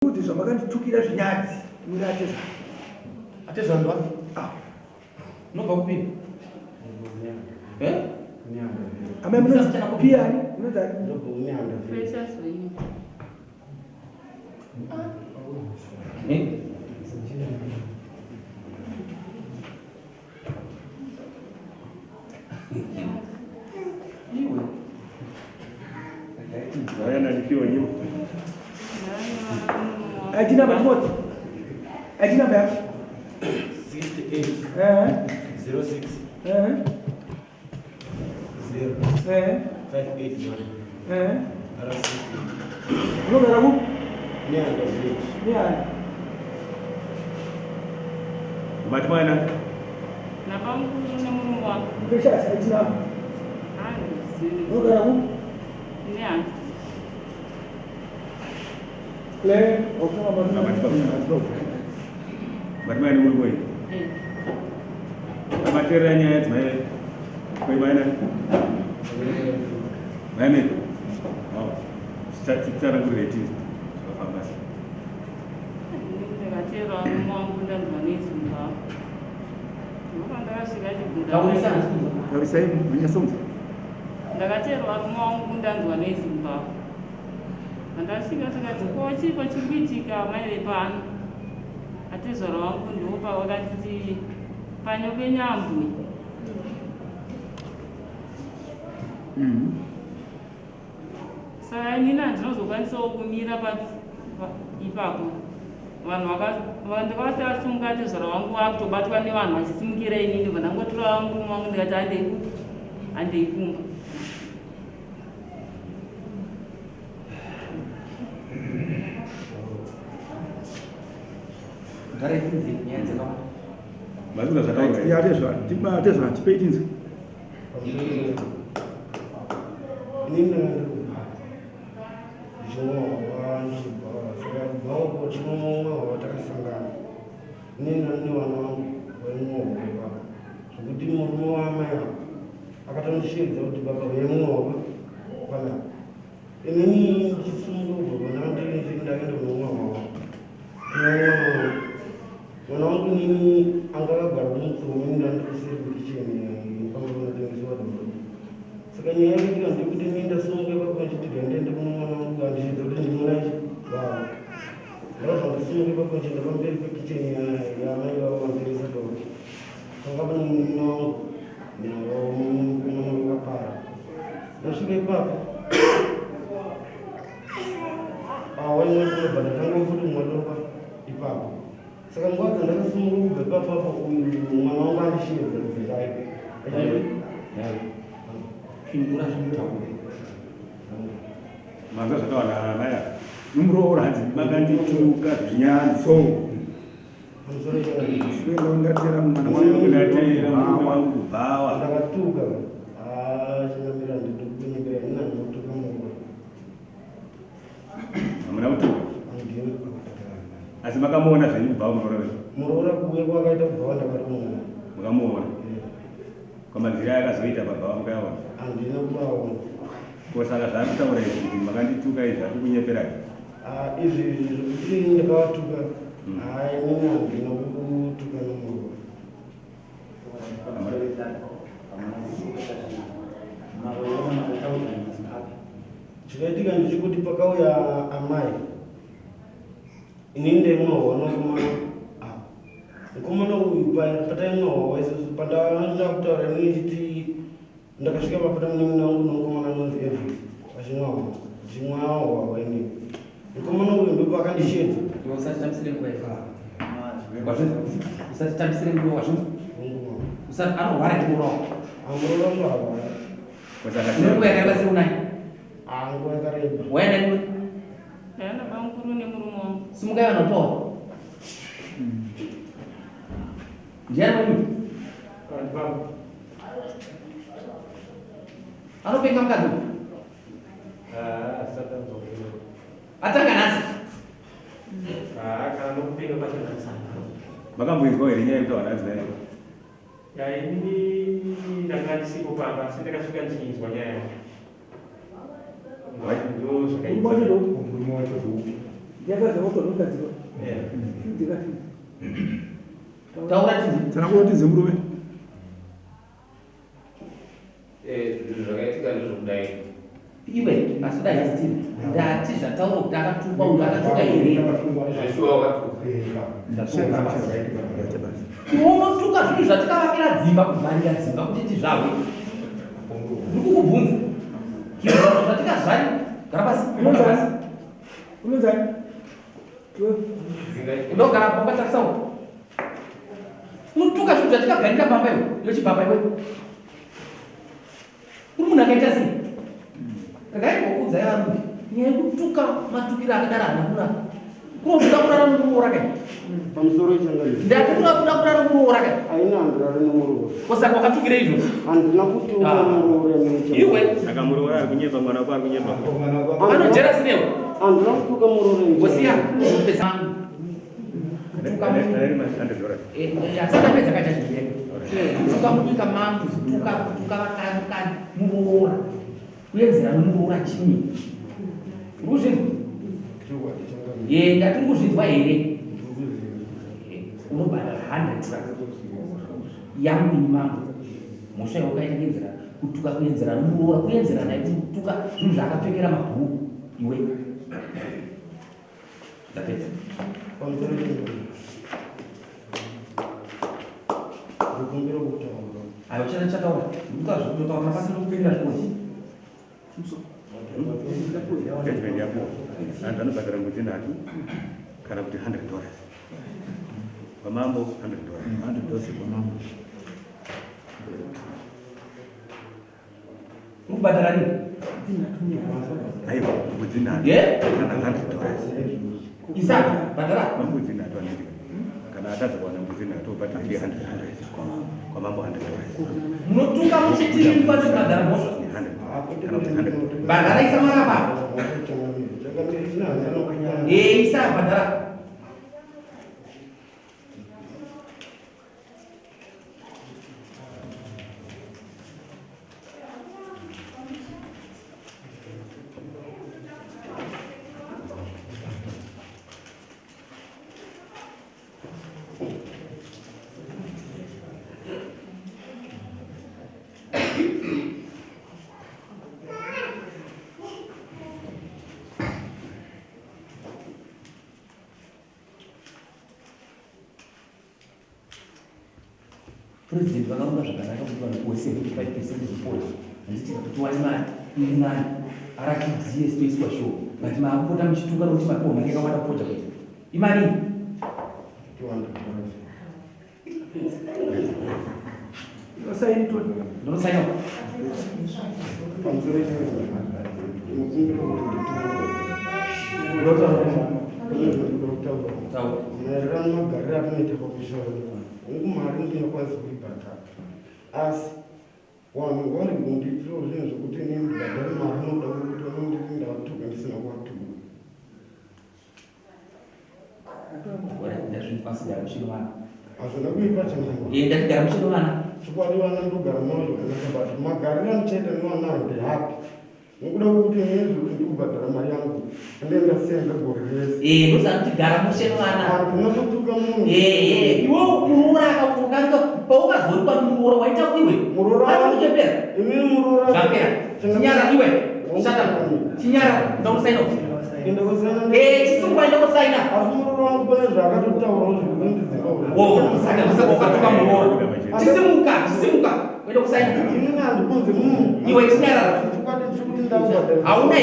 Kuti zvamakanditukira zvinyadzi muri atezvara. Atezvara ndo Ah. Unobva kupi? Eh? Amai munonzi Piyani, munonzi ani? Precious wenyu. Eh? Iwe. ID number Timothy. ID number yako. 68 Eh. 06 Eh. 0 Eh. 581 Eh. R60 Unogara kupi? Nehanda village. Nehanda. Mati mwana. Nabamukuru nemurume wangu. Precious ID number. Handizivi. Unogara kupi? Nehanda. Claire, wafunga Mati mati. Mati mwana uri koi. Eh. Amaterera nyaya dzimai. Koi mwana. Mai me. Oh. Titsanangurire tinzi. Zvakafamba sei. Ndakateerwa murume wangu ndanzwa nezumba. Ndopandakasvika chibvunda. Taurisa hanzi kunzwa. Taurisai munyasonzi. Ndakateerwa murume wangu ndanzwa nezumba. Pandasvika tikati ko chiiko chiri kuitika mai vepano. Atezvara wangu ndipo pavakanditi panyoke nyambwe. Saka inini handinozokwanisawo kumira ipapo. Vanhu ndakavasiya atezvara vangu vakutobatwa nevanhu vachisimukira inini ndobva ndangotora murume wangu ndikati handei kupi handei kumba. Garai kunze nyaya dzakawanda. Mazvina zvataurwa. Ya atezvara, atezvara tipei tinzi. Inini ndanga ndiri kubva ndichimwa hwahwa ndichibva saka kubva uko tinomwa hwahwa takasangana inini ndani nevana vangu vaimwa hwahwa ipapo zvekuti murume waamai ava akatondishevedza kuti baba vaimwa hwahwa panapa inini ndichisumuka kubva pana ndiri ndiri ndakaenda kunomwa hwahwa kunomwa mwana mwana wangu inini anga akagara kumutsomo inini ndandiri kuseri kukicheni pamba panotengesewa doro saka nyaya yekuti ndekuti inini ndasimuka ipapo ndichiti gandiende kuno mwana wangu andichidza kuti ndimuna vavo ndakabva ndasimuka ipapo ndichienda pamberi pekicheni yaamai vavo vanotengesa doro panga pane munin'ina wangu namukomana vakapara ndasvika ipapo waimwe ndinobva ndatanga futi kumwa doro ipapo saka nguva dzandakasimuka kubva ipapo apo uyu mwana wangu andishevedza kubva Yayo. Pindura zvinotaura. Manzwa zvataurwa naamai ava. Nomuroora hanzi makandituka zvinyanzo. pamusoro Shuwela ungatera mwana wangu. Ungatera murume wangu kubhawa. ndakatuka chinamira ndikunyepera ini handinotuka muroora Hamuna kutuka. handina Asi makamuona zvenyu kubhawa muroora wenyu. muroora kuuya kwakaita kubhawa ndakatomuona Mukamuona. Kwamabvira akazoita pabhawa mukaona. handina kuvaona Ko saka zvaari kutaura izvi kuti makandituka izvi ari kukunyeperai. Izvi zvekuti ndakavatuka hai inini handina kutuka nomuroora chakaitika ndechekuti pakauya amai inini ndaimwa hwa nomukomana apa mukomana uyu pataimwa hwa isusu pandanga kutaura inini chiti ndakasvika papata munin'ina wangu nomukomana anonzi Elvis vachimwa hwa ndichimwa hwahwa inini mukomana uyu ndopakandishedza Iwe usatitambisire nguva iwe. Wazvinzwa? Usatitambisire nguva wazvinzwa? Usati anorwara ndimuroora wako. amuroora wangu harwara Ko saka Une nguva yakareba sei unaye? nguva yakareba Waenda niwe? Ndaienda bamukuru nemurume wangu. Simukai vanotora. Ndiani wedu? Anopenga mukadzi uyu. Atanga nhasi. Makamboinzwa here nyaya yekutaura naadzimai ava? Ya inini ndanga ndisipo pamba asi ndakasvika ndichinzwa nyaya yacho. Ndo zvakaitika. Murume wacho ndoupi? Taura tizi. Tsanangura tizi murume. Zvinhu zvakaitika ndezvokudai. Iwe asi dai steve ndati zvataura kuti akatukwa uyu akatuka here? Zveshuwa wakatuka. Unotuka zvinhu zvatikavakira dzimba, kuvharira dzimba kuti tizvarwe. Ndiri kukubvunza zvinhu zvatikazvari. Gara pasi, gara pasi. Unonzani? Ndogara pakatarisa uko. Unotuka zvinhu zvatikagarira pamba iwe, yochibaba iwe. Uri munhu akaita sei? Regai ndimbokuudzai varume, nyaya yekutuka matukiro akadaro haana kunaka. Kunokuda kurara muroora kai? Pamusoro changamire. Ndati kunokuda kurara muroora kai? Aina handirari nemuroora. Kosaka wakatukira izvozvo? Handina kutuka Ah. muroora nei. Iwe Saka muroora ari kunyepa, mwana wako ari kunyepa. anojera sinewe. Handina kutuka muroora nei. Wosiya pesa. Kutuka Ane $100. Asatapedza kachachibeka. Kutuka munyika mangu, kutuka kutuka vakani muroora. Kuenzera nomuroora chimwe. Uri kuzvinzwa? Chokwadi changamire. Ye, ndati uri kuzvinzwa here? Ndiri Unobhadhara 100 rand yangu ini mangu. Mhosva yawakaita kuenzera kutuka kuenzera nomuroora, kuenzera naye kutuka zvinhu zvaakapfekera mabhuku iwe. Ndapedza. Pamusoro changamire. Ndikumbira kutaura. Ayo chana chataura. Ndikazvikutotaura pasina kupindira zvikonzi. Judgment yako. Antu anobhadhara mbudzi nhatu kana kuti $100. Kwamambo $100. $100 kwamambo. Uri kubhadhara nini? Aiwa, mbudzi nhatu. Ye? Kana $100. Isa, bhadhara. Mambudzi nhatu anoitika. Kana atadza kuwana mbudzi nhatu obhadhara 100. Kwamambo $100. Munotuka muchiti mukwanise kubhadhara mhosva. 100. Kana kuti $100. Bhadhara isa marapa. Changamire. Changamire ina handina kutuka. Eh, isa bhadhara. President vakaronga zvakanaka kuti vanhu puwe 75% zefodya, handiti? Kuti tiwane mari iri nani, RTGS toiswa sure, but maakupota muchituka nokuti mapiwa mari yakawanda kufodya kuita imari. $200. Usaini toni. Ndinosaina. Pamusoro changamire. Ndinokumbira kuti nditaure. Pane zvandinoda kutaura. Taura. Maererano nemagariro atinoita pakusha wedu, hongu mari ndinokwanisa kuibhadhara, asi vanhu vari kundiitirawo zvinhu zvekuti inini ndibhadhare mari nokuda kwekuti vanonditi ndatuka ndisina kuwatuka. Ndazvinzwa, asi gara muchino vana. Hazvina kuipa changamire. Eh, ndati gara muchino vana. Chokwadi vana ndogara navo zvakanaka, but magariro andichaita nevana handihappy nokuda kwekuti inini zvekuti ndikubhadhara mari yangu andee ndasenza gore rese. Eh, ndosaka kuti gara mushe nevana. Handina kutuka munhu. Eh, iwe muroora akaukanza paukazorikwa muroora waita iwe. Muroora Ari kuchepera. Inini muroora. Zvapera. Chinyara iwe. Shut up. Chinyara, ndakusaina. Enda kusaina. Eh, chisungwa enda kusaina. Asi muroora wangu pane zvaakatotaurawo zvekundidzinga. Wo, saka saka wakatuka muroora. Chisimuka, chisimuka. Uende kusaina. Inini handikunzi munhu. Iwe chinyarara. Chokwadi chekuti ndakubhadhara. Hauna.